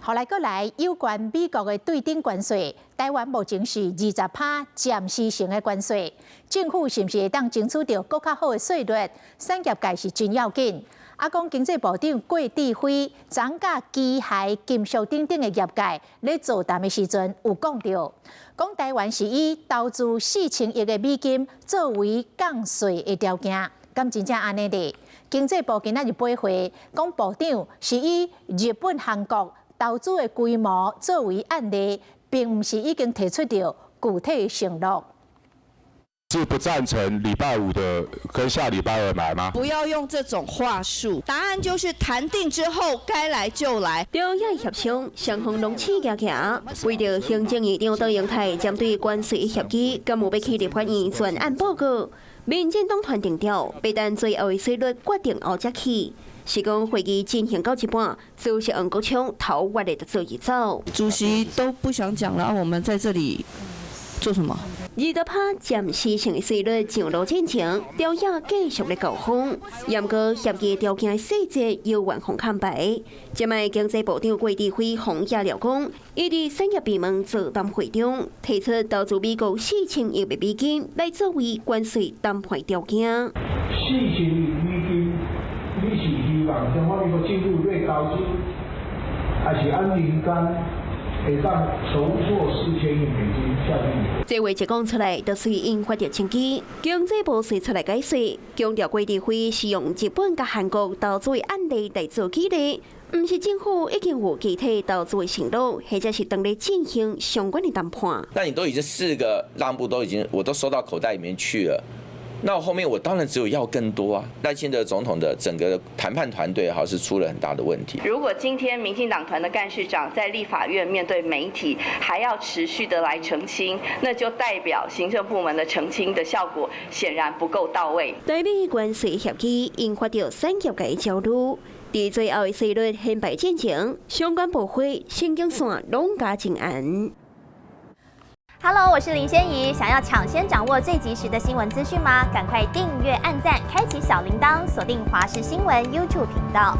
予來閣來有關美國的對等關稅，台灣目前是20趴暫時性的關稅，政府是毋是會當爭取著閣較好的稅率？產業界是真要緊。啊，講經濟部長郭智輝，昨佮機械、金屬等等的業界咧座談的時陣，有講著，講台灣是以投資4000億的美金作為降稅的條件，敢真正按呢咧？經濟部今仔日回覆，講部長是以日本、韓國投資的規模作為案例，並毋是已經提出著具體的承諾。是不贊成禮拜五的跟下禮拜二買嗎？不要用這種話術，答案就是談定之後該來就來。朝野協商，雙方攏試行行，為著行政院長卓榮泰針對關稅協議，敢有欲去立法院專案報告？民進黨團定調，欲等最後的稅率決定後才去。是講會議進行到一半，主席黃國昌頭越的就做一走。主席都不想講了，我們在這裡做什麼？20趴暫時性的稅率上路進前，朝野繼續咧交鋒。毋過協議條件細節猶原予空白。這擺經濟部長郭智輝予野料講，伊佇產業閉門座談會中提出投資美國4000億的美金來作為關稅談判條件。 4000億美金，你是希望中華民國政府欲投資，還是按民間會當籌措4000億美金下去？這話一講出來，就引發著爭議。經濟部隨出來解釋，強調郭智輝是用日本佮韓國投資的案例來做舉例，毋是政府已經有具體投資的承諾，或者是當咧進行相關的談判。那你都已經四個讓步都已經，我都收到口袋裡面去了。那我後面我當然只有要更多啊！賴清德總統的整個談判團隊，好是出了很大的問題。如果今天民進黨團的幹事長在立法院面對媒體，還要持續的來澄清，那就代表行政部門的澄清的效果顯然不夠到位。台美關稅協議引發著產業界焦慮，佇最後的稅率顯擺進前，相關部會神經線攏加真絚。 Hello，我是林仙怡。想要搶先掌握最及時的新聞資訊嗎？趕快訂閱、按讚、開啟小鈴鐺，鎖定華視新聞 YouTube 頻道。